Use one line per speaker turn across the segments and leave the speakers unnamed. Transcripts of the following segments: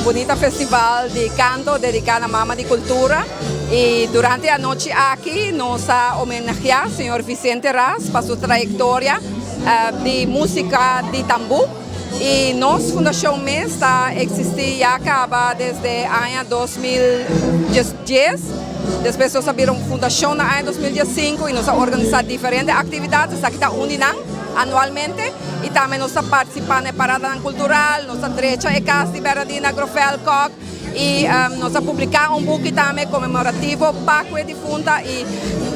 bunita festival di kanto dediká na Mama di Kultura i durante e anochi aki nos a homenageá señor Vicente Ras pa su trayektoria di músika di tambú i nos fundashon mes ta eksistí ya kaba desde aña 2010. Despues nos a bira un fundashon na aña 2015 i nos a organisá diferente aktividat, esaki ta un di nan. Anualmente y tambe nos ta participa na e paradanan cultural, nos ta drecha e cas di Bernadina Grofel Kok y nos a publica un buki tambe conmemorativo pa cu e difunta y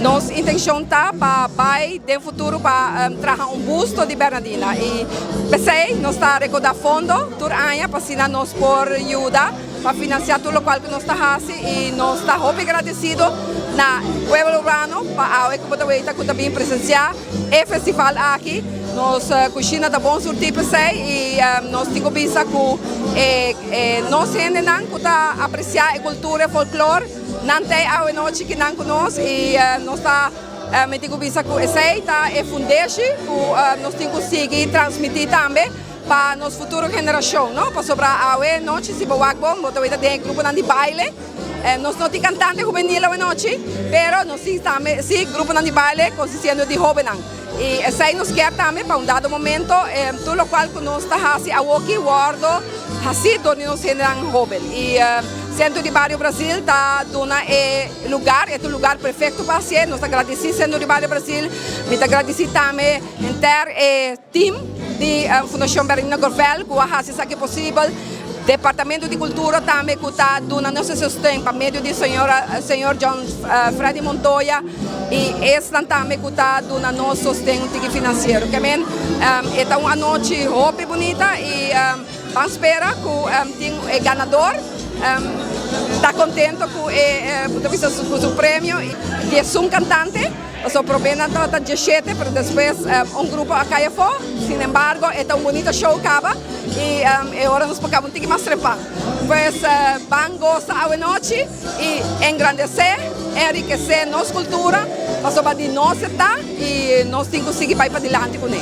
nos intencion ta pa bay den futuro pa traha un busto di Bernadina y p'esey nos ta recoda fondo tur aña pa asina nos por yuda pa financia tur locual cu nos ta haci y nos ta hopi gradecido na pueblo urbano pa awe cu bo ta weta cu ta bin presencia. E festival aki nos cushina ta bon surti p'esey y nos tin cu bisa cu e nos hendenan cu ta aprecia e cultura e folklor nan t'ey awe nochi kinan cu nos y nos ta mi tin cu bisa cu esey ta e fundeshi cu nos tin cu sigui transmiti tambe pa nos futuro generacion no pasobra awe nochi si bo wak bon bo ta weta den e gruponan di baile. Nos no tin cantante hubenil awenochi, pero nos tin tambe si gruponan di baile consistiendo di hobennan. Y esey nos kier tambe pa un dado momento tur locual cu nos ta haci awoki wordo haci door di nos hendenan hoben. Y Centro di Bario Brasil ta duna e lugar, e ta un lugar perfecto pa hacié. Nos ta gradici Centro di Bario Brasil, mi ta gradici tambe henter e team di Fundacion Bernardino Gorvel cu a haci esaki posibel. Departamento di Cultura tambe cu ta duna nos e sosten pa medio di señor John Freddy Montoya y esnan tambe cu ta duna nos sosten un tiki financiero. Ke men e ta un anochi hopi bunita y ban spera cu tin e ganador ta contento cu e cu su premio di esun cantante. Pasobra promé nan tabata 17, pero despues un grupo a kai afó. Sin embargo, e ta un bunita show kaba i e ora nos por kaba un tiki mas trempan. Pues ban gosa awenochi i engrandesé, enrikesé nos kultura, pasobra di nos e ta i nos tin ku sigui bai padilanti kuné.